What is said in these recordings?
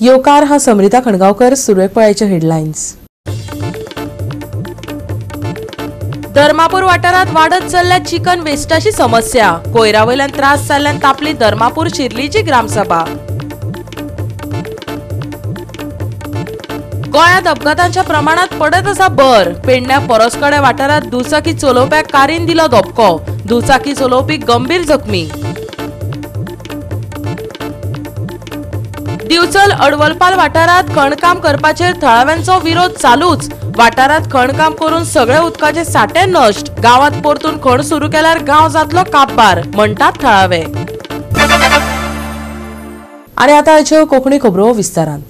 येवकार हा समृता खणगावकर. सुरवेक पळयाचे हेडलायन्स. धर्मापूर वाठारात वाडत चल्ल्या चिकन वेस्टाची समस्या. कोयरा वयल्यान त्रास जाल्ल्यान तापली धर्मापूर शिर्लीची ग्रामसभा. गोंयांत अपघातांच्या प्रमाणात पडत आसा भर. पेडण्या पोरसकडे वाठारात दुचाकी चलोवप्याक कारीन दिलो धपको. दुचाकी चलोवपी गंभीर जखमी. दिवचल अडवलपाल वाठारात खणकाम करपाचेर थळाव्यांचो विरोध चालूच. वाठारात खणकाम करून सगळे उदकाचे साठे नष्ट. गावात परतून खण सुरू केल्यार गांव जातलो काबार म्हणटात थळावे. आणि आता आयच्यो कोंकणी खबरो विस्तारान.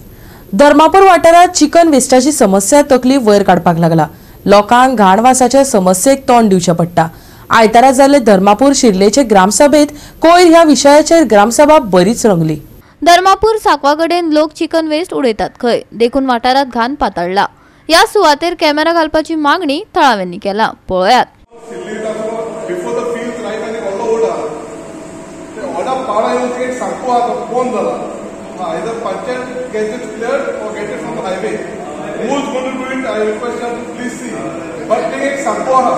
धर्मापूर वाठारात चिकन वेस्टाची समस्या तकली वयर काडपाक लागला. लोकांक घाण वासाच्या समस्येक तोंड दिवचें पडटा. आयतारा जाल्ले धर्मापूर शिर्लेचे ग्रामसभेत कोयर ह्या विशयाचेर ग्रामसभा बरीच रंगली. धर्मापूर साकवा कडेन लोक चिकन वेस्ट उडयतात खंय, देखून वाठारात घाण पातळला. ह्या सुवातेर कॅमेरा घालपाची मागणी थळाव्यांनी केला. पळयात. Either panchayat gets it cleared or get it from the highway. Who is going to do it, I request you to please see. But they एक सांको आहा,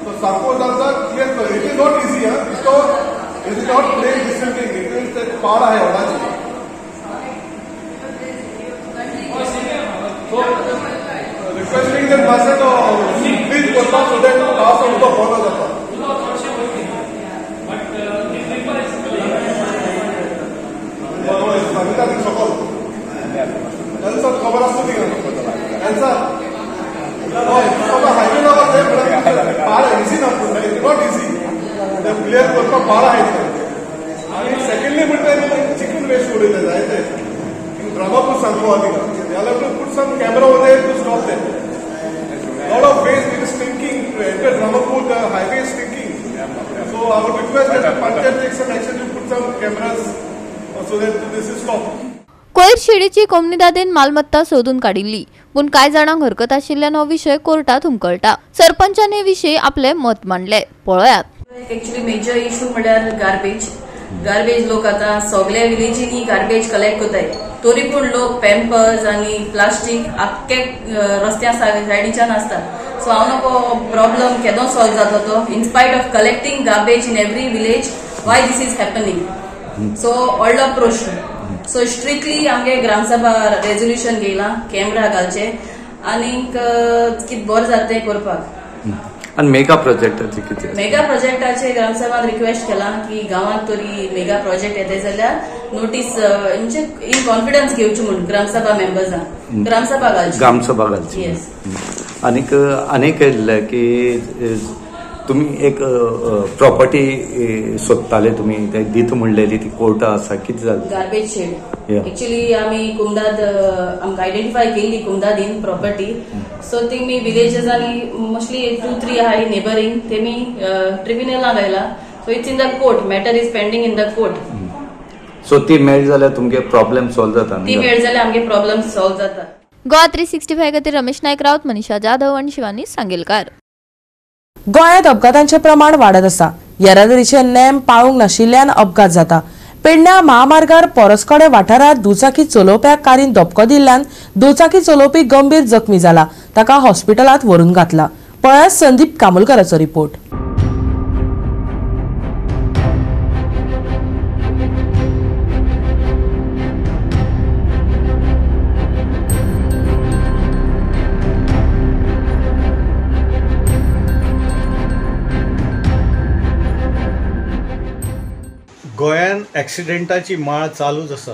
so सांको जाता clear कर. It is not easy, huh? It is not plain distancing. It is that पाड आहे होडाची. So requesting that मासे तो please करता so that pass out the follow जाता. खबर आसता ती हायवे इझी ना, not easy clear करपाक पाड आहाय. आनी सेकंडली म्हणटा चिकन वेस्ट उडयता जायते ड्रामापूर सांगू आहा तिका. To put some camera over there to stop them. Lot of waste it is stinking. Enter Dramapur, the highway is stinking. So I would request that panchayat take some action to put some cameras so that this is stop. कोयर शेडीची कोमनिदादेन मालमत्ता सोदून काडिल्ली, पूण कांय जाणांक हरकत आशिल्ल्यान हो विशय कोर्टात हुमकळटा. सरपंचान हे विशीं आपले मत मांडले. पळयात. एक्चुअली मेजर इशू म्हळ्यार गार्बेज. गार्बेज लोक आतां सगल्या विलेजींनी गार्बेज कलेक्ट करताय, तरी पूण लोक पॅम्पर्स आनी प्लास्टीक आख्खे रस्त्या सायडीच्यान आसता. सो हांव नको प्रॉब्लम केदो सॉल्व जाता तो. In spite of collecting garbage in every village, why this is happening? So व्हडलो प्रश्न. सो स्ट्रिक्टली आमगे ग्रामसभा रेजोल्युशन घेयला कॅमेरा घालचे आनीक कितें बरें जाता तें करपाक. आनी मेगा प्रोजेक्टाचे कितें? मेगा प्रोजेक्टाचे ग्रामसभान रिक्वेस्ट केला की गांवांत तरी मेगा प्रोजेक्ट येता जाल्यार नोटीस म्हणजे इन कॉन्फिडन्स घेवची म्हूण ग्रामसभा मेंबर्सान ग्रामसभा घालची. ग्रामसभा घालची. येस. आनीक आनीक येयल्लें की तुम्ही एक प्रॉपर्टी सोदताले, तुम्ही दित म्हणलेली ती कोर्टा आसा, कितें जालें? गार्बेज शेड एक्चुअली आमी कुमदाद आमकां आयडेंटिफाय केल्ली कुमदादीन प्रॉपर्टी. सो ती मी विलेजर्सांनी मोस्टली 2-3 आहाय नेबरींग, तेमी ट्रिब्युनलाक आयला. So it's in the court, matter is pending in the court. So ती मेळ जाल्यार तुमगे प्रॉब्लेम सॉल्व जाता? ती मेळ जाल्यार आमगे प्रॉब्लेम सॉल्व जाता. गोवा 365 खातीर रमेश नायक राऊत, मनीषा जाधव आनी शिवानी सांगेलकार. गोंयांत अपघातांचे प्रमाण वाडत आसा. येरादारीचे नेम पाळूंक नाशिल्ल्यान अपघात जाता. पेडण्या महामार्गार पोरसकडे वाठारात दुचाकी चलोवप्याक कारीन धपको दिल्ल्यान दुचाकी चलोवपी गंभीर जखमी जाला. ताका हॉस्पिटलांत व्हरून घातला. पळयात संदीप कामुलकराचो रिपोर्ट. गोंयान एक्सिडेंटाची माळ चालूच आसा.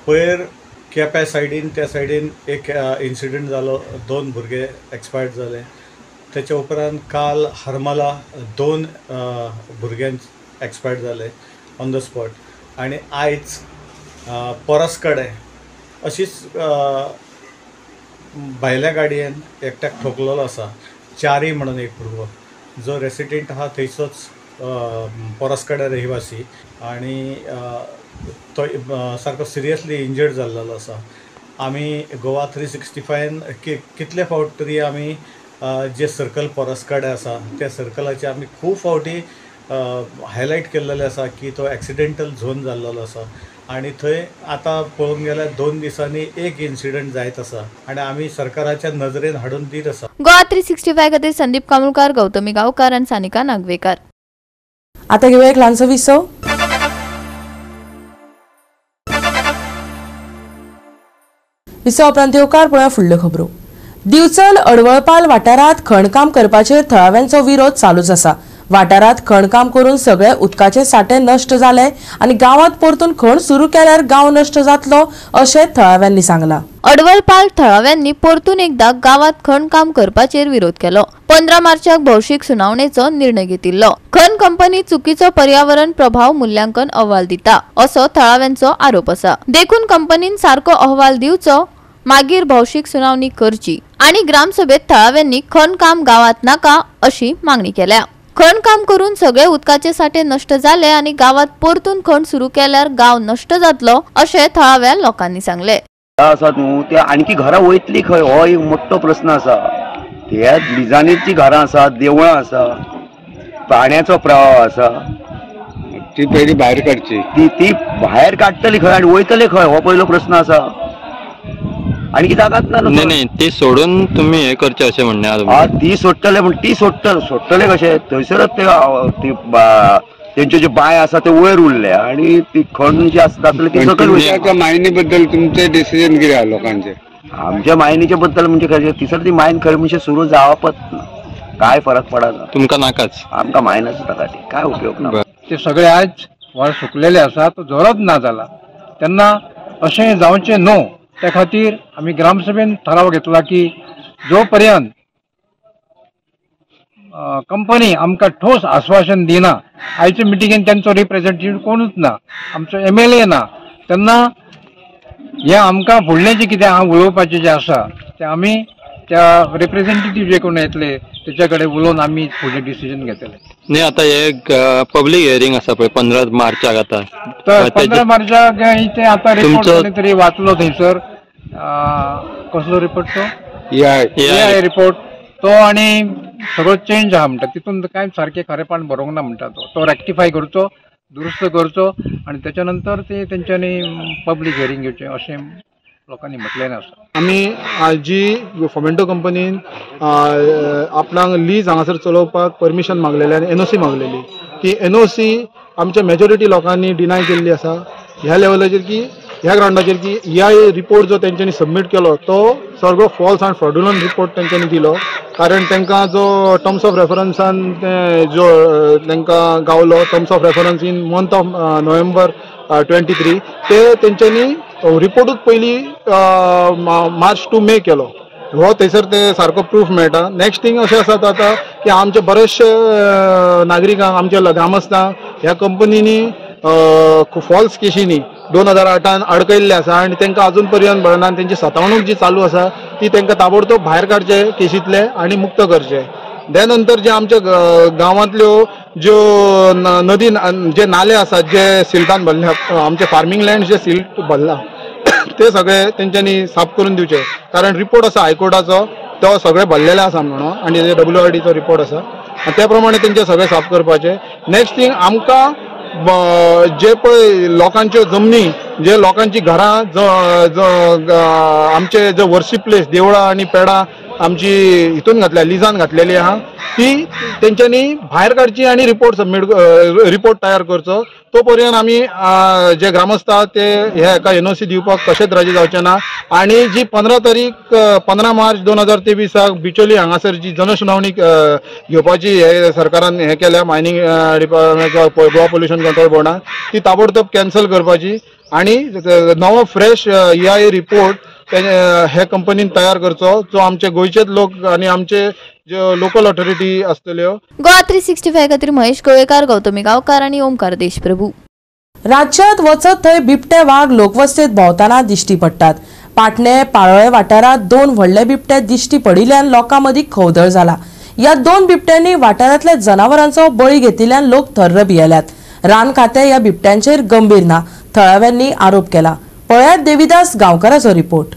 पयर केप्या सायडीन त्या सायडीन एक इन्सिडंट जालो, 2 भुरगे एक्सपायर्ड जाले. तेच्या उपरांत काल हरमला 2 भुरग्यांक एक्सपायर्ड जाले ऑन the spot. आनी आयज पोरसकडे अशीच भायल्या गाडयेन एकट्याक ठोकलेलो आसा. चारी म्हणून एक भुरगो जो रेसिडेंट आहा थंयसोच पोरसकडे रहिवासी आनी तो सारको सिरियसली इंजर्ड जाल्लो आसा. आमी गोवा 365 कितले फावट तरी आमी जे सर्कल पोरसकडे आसा त्या सर्कलाचे आमी खूब फावटी हायलायट केल्लेलें आसा की तो एक्सिडेंटल झोन जाल्लो आसा आनी थंय आतां पळोवंक गेल्यार 2 दिसांनी एक इन्सिडंट जायत आसा आनी आमी सरकाराच्या नजरेन हाडून दीत आसा. गोवा 365 खातीर संदीप कामुलकार, गौतमी गांवकार आनी सानिका नागवेकार. आतां घेवया एक ल्हानसो विसव. विसव उपरांत येवकार पळोवया फुडल्यो खबरो. दिवचल अडवळपाल वाठारांत खणकाम करपाचेर थळाव्यांचो विरोध चालूच आसा. वाठारांत खणकाम करून सगळे उदकाचे साठे नश्ट जाले आनी गांवांत परतून खण सुरू केल्यार गांव नश्ट जातलो अशें थळाव्यांनी सांगलां. अडवळपाल थळाव्यांनी परतून एकदा गांवांत खणकाम करपाचेर विरोध केलो. 15 मार्चाक भौशीक सुनावणेचो निर्णय घेतिल्लो. खण कंपनी चुकीचो पर्यावरण प्रभाव मूल्यांकन अहवाल दिता असो थळाव्यांचो आरोप आसा. देखून कंपनीन सारको अहवाल दिवचो, मागीर भौशीक सुनावणी करची आनी ग्रामसभेत थळाव्यांनी खणकाम गांवांत नाका अशी मागणी केल्या. खणकाम करून सगळे उदकाचे साठे नश्ट जाले आनी गांवांत परतून खण सुरू केल्यार गांव नश्ट जातलो अशें थळाव्या लोकांनी सांगले. आसा न्हू ते आणखी घरां वयतली खंय हो एक मोठो प्रस्न आसा. त्या लिजानीची घरां आसा, देवळां आसा, पाण्याचो प्रवाह आसा, ती पयली भायर काडची. ती भायर काडटली खंय आनी वयतले खंय हो पयलो प्रस्न आसा. आणखी जागाच ना. नाही ती सोडून तुम्ही हे करचे अशें म्हणणें. ती सोडटले पूण ती सोडटले कशे थंयसरच ते तेंच्यो ज्यो बांय आसा ते वयर उरले आनी ती खण जी आसता ती सकयल वयता. मायनी बद्दल तुमचें डिसिजन कितें आहा लोकांचें? आमच्या मायनीच्या बद्दल म्हणजे खरें तिसर ती मायन खरें म्हणजे सुरू जावपच ना, काय फरक पडना. तुमकां नाकाच, आमकां मायनच नाका, ती काय उपयोग ना. ते सगळे आज व्हाळ सुकलेले आसा, तो जोरच ना जाला तेन्ना अशें जावचें न्हू. त्या खातीर आमी ग्रामसभेन ठराव घेतला की जो पर्यंत कंपनी आमकां ठोस आश्वासन दिना, आयचे मिटिंगेन तांचो रिप्रेझेंटेटिव्ह कोणूच ना, आमचो MLA ना, तेन्ना हें आमकां फुडलें जें कितें आहा उलोवपाचें जें आसा तें आमी त्या रिप्रेझेंटेटिव्ह जे कोण येतले तेच्या कडेन उलोवन आमी फुडलें डिसिजन घेतले. न्ही आतां हे पब्लीक हियरींग आसा पळय 15 मार्चाक आतां. तर 15 मार्चाक ते आतां रिपोर्ट कोणी तरी वाचलो थंयसर, कसलो रिपोर्ट तो AI report तो आनी सगळो चेंज आहा म्हणटा, तितून कांय सारकें खरेपण बरोवंक ना म्हणटा. तो रेक्टिफाय करचो, दुरुस्त करचो आनी तेच्या नंतर ते तेंच्यांनी पब्लीक हियरींग घेवचें अशें लोकांनी म्हटलें आसा. आमी जी फोमेंटो कंपनीन आपणाक लीज हांगासर चलोवपाक परमिशन मागलेलें आनी NOC मागलेली, ती NOC आमच्या मेजॉरिटी लोकांनी डिनाय केल्ली आसा. ह्या लेवलाचेर की ह्या ग्रावंडाचेर की ह्या रिपोर्ट जो तेंच्यांनी सबमीट केलो तो सगळो फॉल्स आनी फ्रॉड्युलंट रिपोर्ट तेंच्यांनी दिलो. कारण तांकां जो टर्म्स ऑफ रेफरन्सान जो तांकां गावलो terms of reference in month of November 23 ते तेंच्यांनी रिपोर्टूच पयलीं मार्च टू मे केलो. हो थंयसर ते सारको प्रूफ मेळटा. नेक्स्ट थींग अशें आसा आतां की आमचे बरेचशे नागरिकांक, आमच्या ग्रामस्थांक ह्या कंपनींनी फॉल्स केशींनी 2008 अडकयल्ले आसा आनी तांकां अजून पर्यंत मेळना आनी तेंची सतावणूक जी चालू आसा ती तांकां ताबडतोब भायर काडचे केशींतले आनी मुक्त करचे. त्या नंतर जे आमच्या गांवांतल्यो ज्यो नदी जे नाले आसात जे सिल्टान भरले, आमचे फार्मींग लँड जे सिल्ट भरला ते सगळे तेंच्यांनी साफ करून दिवचे. कारण रिपोर्ट आसा हायकोर्टाचो तो सगळे भरलेले आसा म्हणून आनी WRDचो रिपोर्ट आसा आनी त्या प्रमाणे तेंचे सगळे साफ करपाचे. नेक्स्ट थींग आमकां जे पळय लोकांच्यो जमनी, जे लोकांची घरां, आमचे जे वर्शीप प्लेस देवळां आनी पेडां आमची हितून घातल्या, लिजान घातलेली आहा, ती तेंच्यांनी भायर काडची आनी रिपोर्ट सबमीट रिपोर्ट तयार करचो. तो पर्यंत आमी जे ग्रामस्थ आहा ते हेका NOC दिवपाक कशेंच राजी जावचे ना. आनी जी 15 तारीख 15 मार्च 2023 बिचोली हांगासर जी जनसुनावणी घेवपाची हे सरकारान हें केल्या mining department Goa pollution control बोर्डान, ती ताबडतोब कॅन्सल करपाची आनी नवो फ्रेश EIA report हे कंपनीन तयार करचो जो आमचे गोंयचेच लोक आनी आमचे ज्यो लोकल ऑथॉरिटी आसतल्यो. गोवा 365 खातीर महेश गोवेकार, गौतमी गांवकार आनी ओमकार देशप्रभू. राज्यात वचत थंय बिबटे वाग लोकवस्तेत भोंवतना दिश्टी पडटात. पाटणे पाळोळे वाठारांत 2 व्हडले बिबटे दिश्टी पडिल्ल्यान लोकां मदीं खवदळ जाला. ह्या 2 बिबट्यांनी वाठारांतल्या जनावरांचो बळी घेतिल्ल्यान लोक थर्र भियेल्यात. रान खातें ह्या बिबट्यांचेर गंभीर ना, थळाव्यांनी आरोप केला. पळयात देविदास गांवकाराचो रिपोर्ट.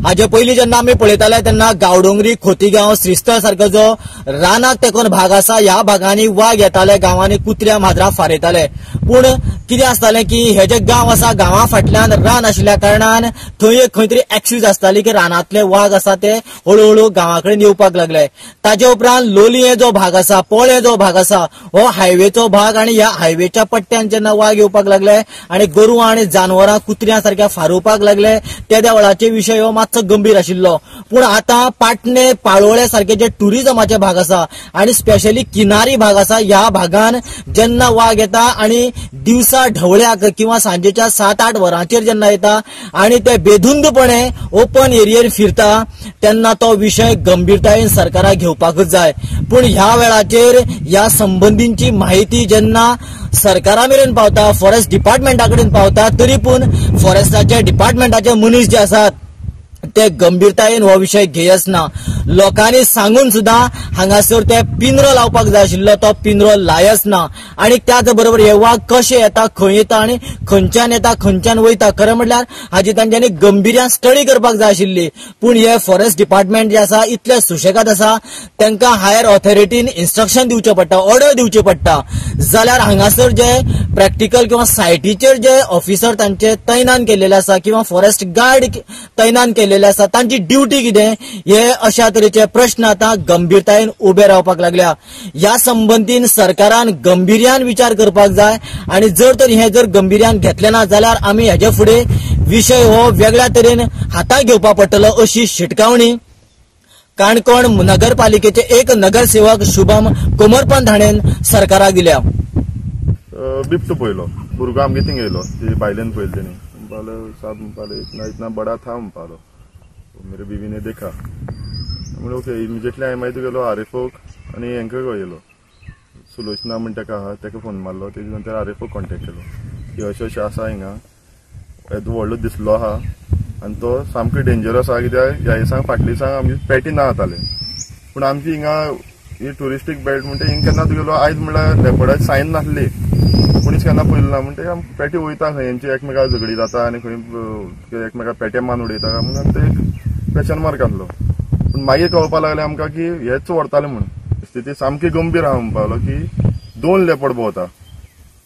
हाजे पयलीं जेन्ना आमी पळयताले तेन्ना गांवडोंगरी, खोतीगांव, श्रीस्थळ सारको जो रानाक तेंकून भाग आसा ह्या भागांनी वाग येताले, गांवांनी कुत्र्या माजरां फारयताले. पूण कितें आसतालें की हे जे गांव आसा गांवा फाटल्यान रान आशिल्ल्या कारणान थंय एक खंय तरी एक्सक्यूज आसताली की रानांतले वाग आसा ते हळूहळू गांवा कडेन येवपाक लागले. ताजे उपरांत लोलयें जो भाग आसा, पोळें जो भाग आसा हो हायवेचो भाग आनी ह्या हायवेच्या पट्ट्यान जेन्ना वाग येवपाक लागले आनी गोरवां आनी जानवरां कुत्र्यां सारक्या फारोवपाक लागले तेद्या वेळाचे विशय हो मातसो गंभीर आशिल्लो. पूण आतां पाटणे, पाळोळ्या सारके जे टुरिजमाचे भाग आसा आनी स्पेशली किनारी भाग आसा ह्या भागान जेन्ना वाग येता आनी दिवसा ढवळ्याक किंवा सांजेच्या 7-8 वरांचेर जेन्ना येता आनी ते बेधुंदपणे ओपन एरियेर फिरता तेन्ना तो विशय गंभीरतायेन सरकाराक घेवपाकच जाय. पूण ह्या वेळाचेर ह्या संबंदींची माहिती जेन्ना सरकारा मेरेन पावता, फॉरेस्ट डिपार्टमेंटा कडेन पावता, तरी पूण फॉरेस्टाचे डिपार्टमेंटाचे मनीस जे आसात ते गंभीरतायेन हो विशय घेयच ना. लोकांनी सांगून सुद्दां हांगासर ते पिंजरो लावपाक जाय आशिल्लो तो पिंजरो लायच ना. आनी त्याच बरोबर हे वाग कशे येता, खंय येता आनी खंयच्यान येता, खंयच्यान वयता, खरें म्हटल्यार हाजी तांच्यांनी गंभीर्यान स्टडी करपाक जाय आशिल्ली. पूण हे फॉरेस्ट डिपार्टमेंट जे आसा इतले सुशेगाद आसा, तांकां हायर ऑथॉरिटीन इन्स्ट्रक्शन दिवचें पडटा, ऑर्डर दिवची पडटा. जाल्यार हांगासर जे प्रॅक्टिकल किंवा सायटीचेर जे ऑफिसर तांचे तैनान केलेले आसा किंवा फॉरेस्ट गार्ड तैनान केलेले आसा तांची ड्युटी कितें हे अशा तरेचे प्रश्न आतां गंभीरतायेन उबे रावपाक लागल्या. ह्या संबंदीन सरकारान गंभीर्यान विचार करपाक जाय आनी जर तर हे जर गंभीर्यान घेतले ना जाल्यार आमी हेजे फुडें विशय हो वेगळ्या तरेन हातांत घेवपाक पडटलो अशी शिटकावणी काणकोण नगरपालिकेचे एक नगरसेवक शुभम कोमरपंत हाणें सरकाराक दिल्या. बिबटो पळयलो, भुरगो आमगे थिंग येयलो, ती बायलेन पळयलो तेणी, म्हणपालो साहब म्हणपालो इतना इतना बडा था म्हणपालो, मेरे बीवी ने देखा. म्हणून ओके इमिजिएटली हांवें मागीर तुगेलो आर एफ ओक आनी हेंका कळयलो, सुलोचना म्हण तेका आहा तेका फोन मारलो, तेजे नंतर आर एफ ओक कॉन्टेक्ट केलो की अशें अशें आसा हिंगा येदो व्हडलो दिसलो आहा आनी तो सामको डेंजरस आहा, कित्याक ह्या दिसांक फाटल्या दिसांक आमचे पेटी ना जाताले, पूण आमची हिंगा ही ट्युरिस्टीक बेल्ट म्हणटा हिंगा केन्ना तुगेलो आयज म्हणल्यार लेपडाची सायन नासली, कोणीच केन्ना पळयलें ना, म्हणटा आमी पेटी वयता खंय हेंची एकमेकां झगडी जाता आनी खंय एकमेकां पेटे मान उडयता म्हणून ते एक क्वेश्चन मार्क आसलो. पूण मागीर कळपाक लागलें आमकां की हेच व्हरताले म्हणून स्थिती सामकी गंभीर आहा म्हणपाक लागलो की 2 लेपड भोंवता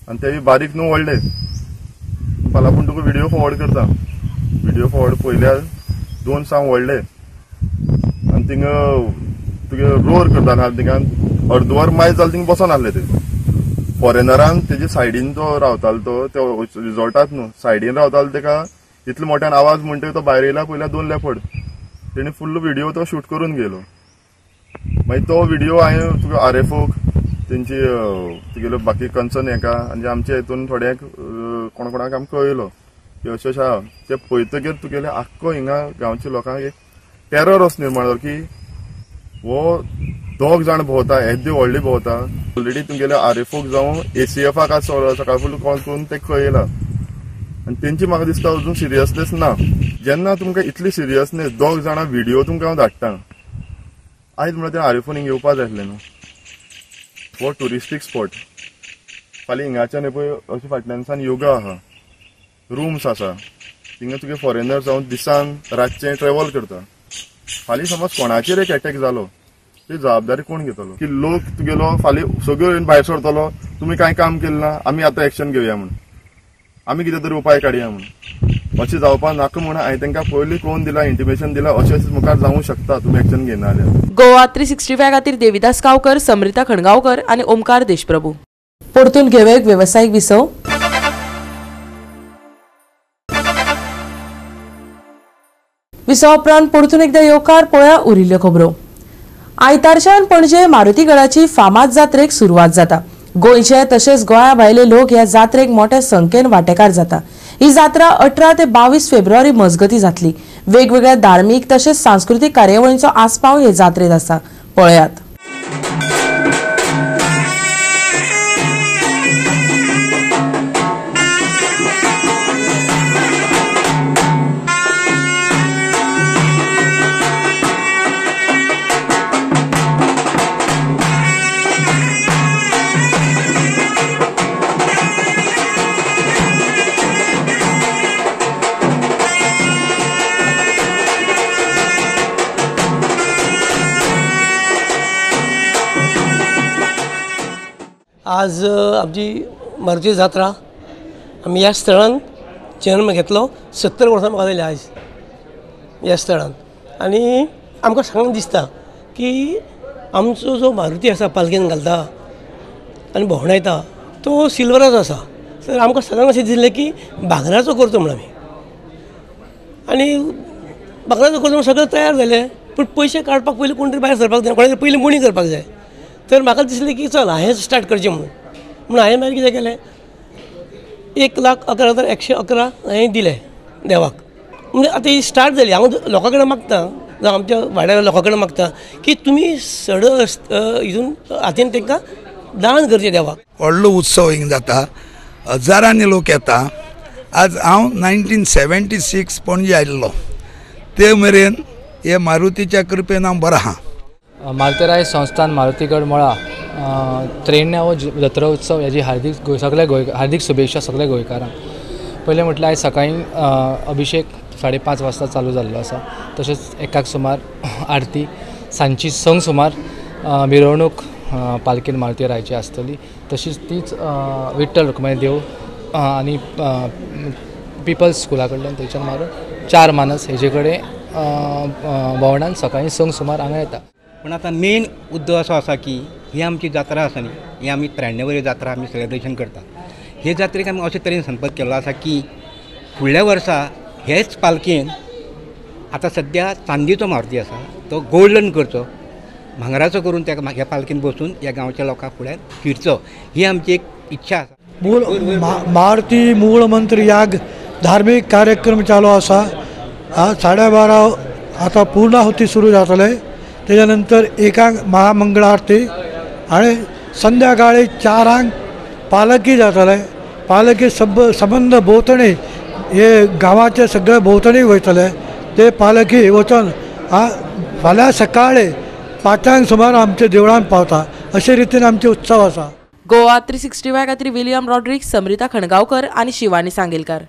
आनी ते बारीक न्हू व्हडले म्हणपाक, पूण तुका व्हिडियो फॉरवर्ड करता, व्हिडियो फॉरवर्ड पळयल्यार 2 साम व्हडले आनी थिंगा तुगे रोर करता थिंगा अर्दवर मायज जाल्यार थिंगा बसोन आसले ते फॉरेनरान तेजे सायडीन तो रावतालो तो त्या रिजॉर्टात न्हू सायडीन रावतालो तेका इतले मोठ्यान आवाज म्हणटकीर तो भायर येयला पयल्या 2 लेपड तेणी फुल्ल व्हिडियो तो शूट करून गेलो. मागीर तो व्हिडियो हांवें तुका आर एफ ओक तेंची तुगेलो बाकी कन्सर्न हेका आनी आमच्या हितून थोड्यांक कोण कोणाक आमकां कळयलो की अशें अशें आहा. ते पळयतकीर तुगेले आख्खो हिंगा गांवच्या लोकांक एक टेरर असो निर्माण जालो की हो 2 जाण भोंवता, येदे व्हडले भोंवता. ऑलरेडी तुमगेले आर एफ ओक जावं ए सी एफाक आज सकाळ फुडें कॉल करून ते कळयला आनी तेंची म्हाका दिसता अजून सिरियसनेस ना. जेन्ना तुमकां इतली सिरियसनेस 2 जाणां व्हिडियो तुमकां हांव धाडटा, आयज म्हणल्यार ते आर एफ ओन हिंगा येवपा जाय आसलें न्हू. हो ट्युरिस्टीक स्पॉट, फाल्यां हिंगाच्यान पळय अशें फाटल्यान योगा आहा, रुम्स आसा, थिंगा तुगे फॉरेनर जावं दिसान रातचें ट्रेवल करता. फाल्यां समज कोणाचेर एक एटॅक जालो ती जबाबदारी कोण घेतलो की लोक तुगेलो फाल्यां सगळ्यो भायर सरतलो, तुमी कांय काम केलें ना, आमी आतां एक्शन घेवया म्हूण, आमी कितें तरी उपाय काडया म्हूण, अशें जावपाक नाका म्हूण हांवें तांकां पयलीं कळोवन दिलां, इंटिमेशन दिलां, अशें अशें मुखार जावंक शकता तुमी एक्शन घेयना जाल्यार. गोवा 365 खातीर देविदास गांवकर, समृता खणगांवकर आनी ओमकार देशप्रभू. परतून घेवया एक वेवसायीक विसव. विसवा उपरांत परतून एकदा येवकार पळया उरिल्ल्यो खबरो. आयतारच्यान पणजे मारुतीगडाची फामाद जात्रेक सुरवात जाता. गोंयचे तशेंच गोंया भायले लोक ह्या जात्रेक मोठ्या संख्येन वांटेकार जाता. ही जात्रा 18 ते 22 फेब्रुवारी मजगती जातली. वेगवेगळ्या धार्मीक तशेंच सांस्कृतीक कार्यावळींचो आस्पाव हे जात्रेत आसा. पळयात. आज आमची मारुती जात्रा, आमी ह्या स्थळान जन्म घेतलो. 70 वर्सां म्हाका जाली आयज ह्या स्थळान. आनी आमकां सांगून दिसता की आमचो जो मारुती आसा पालखेन घालता आनी भोंवडायता तो सिल्वराचो आसा. तर आमकां सदांच अशें दिसलें की भांगराचो करचो म्हूण आमी, आनी भांगराचो करचो म्हूण सगळें तयार जालें. पूण पयशे काडपाक पयलीं कोण तरी भायर सरपाक जाय, कोणाक तरी पयलीं मोणी करपाक जाय. तर म्हाका दिसलें की चल हांवें स्टार्ट करचें म्हणून. म्हणून हांवें मागीर कितें केलें, 1,11,111 हांवें दिले देवाक. म्हणजे आतां ही स्टार्ट जाली. हांव लोकां कडेन मागता, जावं आमच्या वाड्यार लोकां कडेन मागता की तुमी सड हितून हातीन तांकां दान करचें देवाक. व्हडलो उत्सव हिंग जाता, हजारांनी लोक येता. आज हांव 1976 पणजे आयिल्लो, ते मेरेन हे मारुतीच्या कृपेन हांव बरो आहा. मारुतीराय संस्थान मारुतीगड मळा त्रेण्णावो जत्रा उत्सव हेजी हार्दीक सगल्या गोंय हार्दीक शुभेच्छा सगल्या गोंयकारांक. पयलें म्हटल्यार आयज सकाळीं अभिशेक 5:30 वाजता चालू जाल्लो आसा. तशेंच 1 सुमार आरती, सांजची 6 सुमार मिरवणूक पालखेन मारुतीरायाची आसतली. तशीच तीच विठ्ठल रुक्माई देव आनी पिपल्स स्कुला कडल्यान थंयच्यान मारून 4 मानस हेजे कडेन भोंवडान सकाळीं 6 सुमार हांगा येता. पूण आतां मेन मुद्दो असो आसा की ही आमची जात्रा आसा न्ही, ही आमी 93 वरी जात्रा आमी सेलेब्रेशन करतात. हे जात्रेक आमी अशे तरेन संपर्क केल्लो आसा की फुडल्या वर्सा हेच पालखेन आतां सद्या चांदीचो मारुती आसा तो गोल्डन करचो, भांगराचो करून त्या ह्या पालखेन बसून ह्या गांवच्या लोकां फुड्यान फिरचो, ही आमची एक इच्छा आसा. मूळ मारुती मूळ मंत्र याग धार्मीक कार्यक्रम चालू आसा. 12:30 आतां पूर्णाहुती सुरू जातले. तेच्या नंतर 1 महामंगळ आरती आणि संध्याकाळी 4 पालखी जातले. पालखी सबंद भोंवतणी हे गांवाचे सगळे भोंवतणी वयतले. ते पालखी वचून फाल्यां सकाळी 5 सुमार आमच्या देवळान पावता. अशे रितीन आमचे उत्सव आसा. गोवा 365 खातीर विलियम रॉड्रिक्स, समरिता खणगांवकर आनी शिवानी सांगेलकार.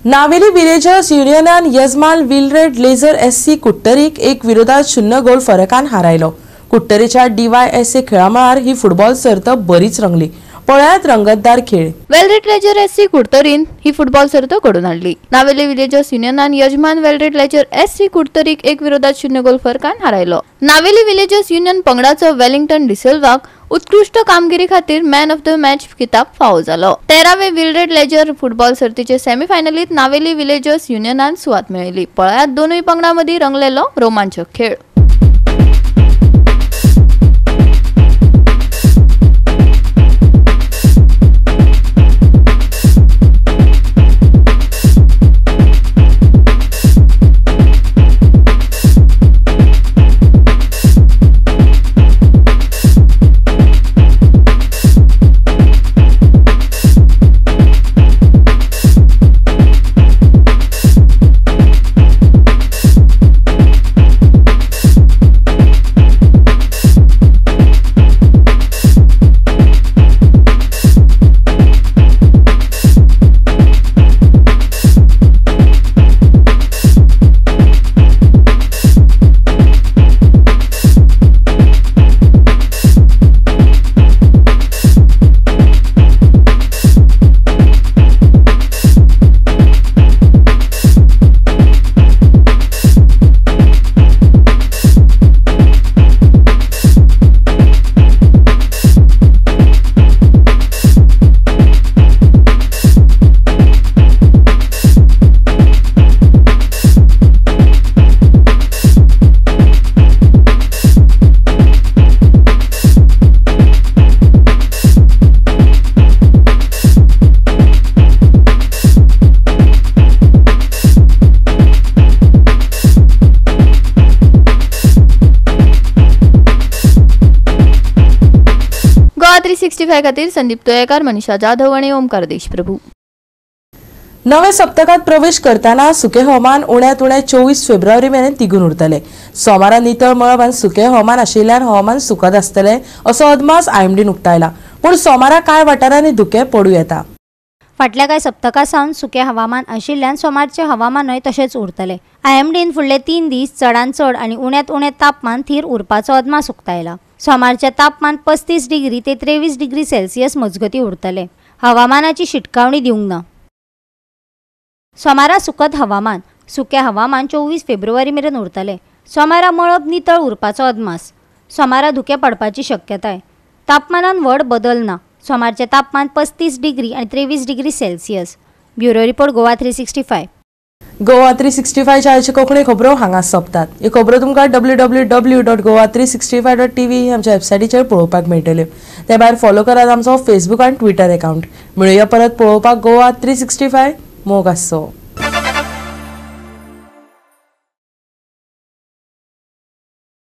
नावेली विलेजर्स युनियनान यजमान विलरेड लेझर एससी कुट्टरीक 1-0 गोल फरकान हारायलो. कुट्टरीच्या DYSA खेळामळार ही फुटबॉल सर्त बरीच रंगली. पळयात रंगतदार खेळ. वेलरेड लेजर एससी कुडतरीन ही फुटबॉल सर्त घडोवन हाडली. नावेली विलेजर्स युनियनान यजमान वेलरेड लेजर एससी कुडतरीक 1-0 गोल फरकान हारायलो. नावेली विलेजर्स युनियन पंगडाचो वेलिंग्टन डिसिल्वाक उत्कृष्ट कामगिरी खातीर मॅन ऑफ the match किताब फावो जालो. 13वे विलरेड लेजर फुटबॉल सर्तीचे सेमीफायनलीत नावेली विलेजर्स युनियनान सुवात मेळयली. पळयात दोनूय पंगडां मदीं रंगलेलो रोमांचक खेळ. गोवा 365 खातीर संदीप तोयेकार, मनीषा जाधव आनी ओमकार देशप्रभू. नव्या सप्तकात प्रवेश करताना सुके हवामान उण्यात उणे 24 फेब्रुवारी मेरेन तिगून उरतले. सोमारा नितळ मळब आनी सुके हवामान आशिल्ल्यान हवामान सुकत आसतले असो अदमास आयएमडीन उक्तायला. पूण सोमारा कांय वाठारांनी धुकें पडूं येता. फाटल्या कांय सप्तकां सावन सुकें हवामान आशिल्ल्यान सोमारचें हवामानूय तशेंच उरतलें. आयएमडीन फुडले 3 दीस चडांत चड आनी उण्यांत उणें तापमान थीर उरपाचो अदमास उक्तायला. सोमारचें तापमान 35 डिग्री ते 23 डिग्री सेल्सियस मजगतीं उरतलें. हवामानाची शिटकावणी दिवंक ना. सोमारा सुकत हवामान. सुकें हवामान 24 फेब्रुवारी मेरेन उरतलें. सोमारा मळब नितळ उरपाचो अदमास. सोमारा धुकें पडपाची शक्यताय. तापमानान व्हड बदल ना. सोमारचें तापमान 35 डिग्री आनी 23 degree Celsius. Bureau report, Goa 365. Goa 365 आयच्यो कोंकणी खबरो हांगा सोंपतात. ह्यो खबरो तुमकां www.goa365.tv आमच्या वेबसायटीचेर पळोवपाक मेळटल्यो. ते भायर फॉलो करात आमचो फेसबूक आनी ट्विटर अकावंट. मेळुया परत पळोवपाक गोवा 365. मोग आसचो.